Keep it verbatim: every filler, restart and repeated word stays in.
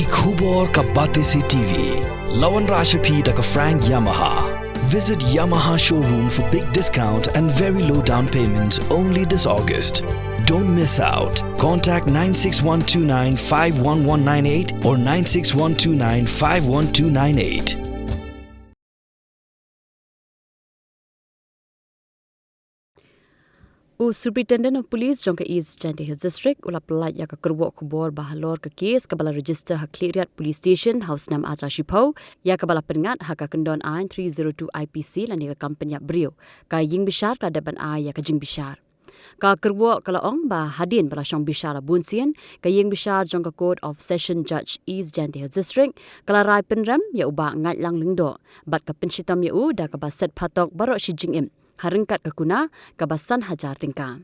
Ki khubor ka Batesi T V. La wanrah sha phi da ka Frank Yamaha. Visit Yamaha showroom for big discount and very low down payment only this August. Don't miss out. Contact nine six one two nine five one one nine eight or nine six one two nine five one two nine eight. U Superintendent of Police jong ka East Jaintia Hills District u la pyllait ïa ka kyrwoh khubor ba halor ka kes kaba la register ha Khliehriat Police Station ha u snem ar hajar shiphew, ïa kaba la pynngat ha ka kyndon aiñ three zero two I P C lane ka kam pynïap briew. Ka ïingbishar ka la dep ban ai ïa ka jingbishar. Ka kyrwoh ka la ong ba hadien ba la shong bishar la bun sien, ka ïingbishar jong ka Court of Session Judge East Jaintia Hills District ka la rai pynrem ïa u Bah Ngaitlang Lyngdoh bad ka pynshitom ïa u da kaba set phatok baroh shi jingim ha ryngkat ka kuna kaba san hajar tyngka.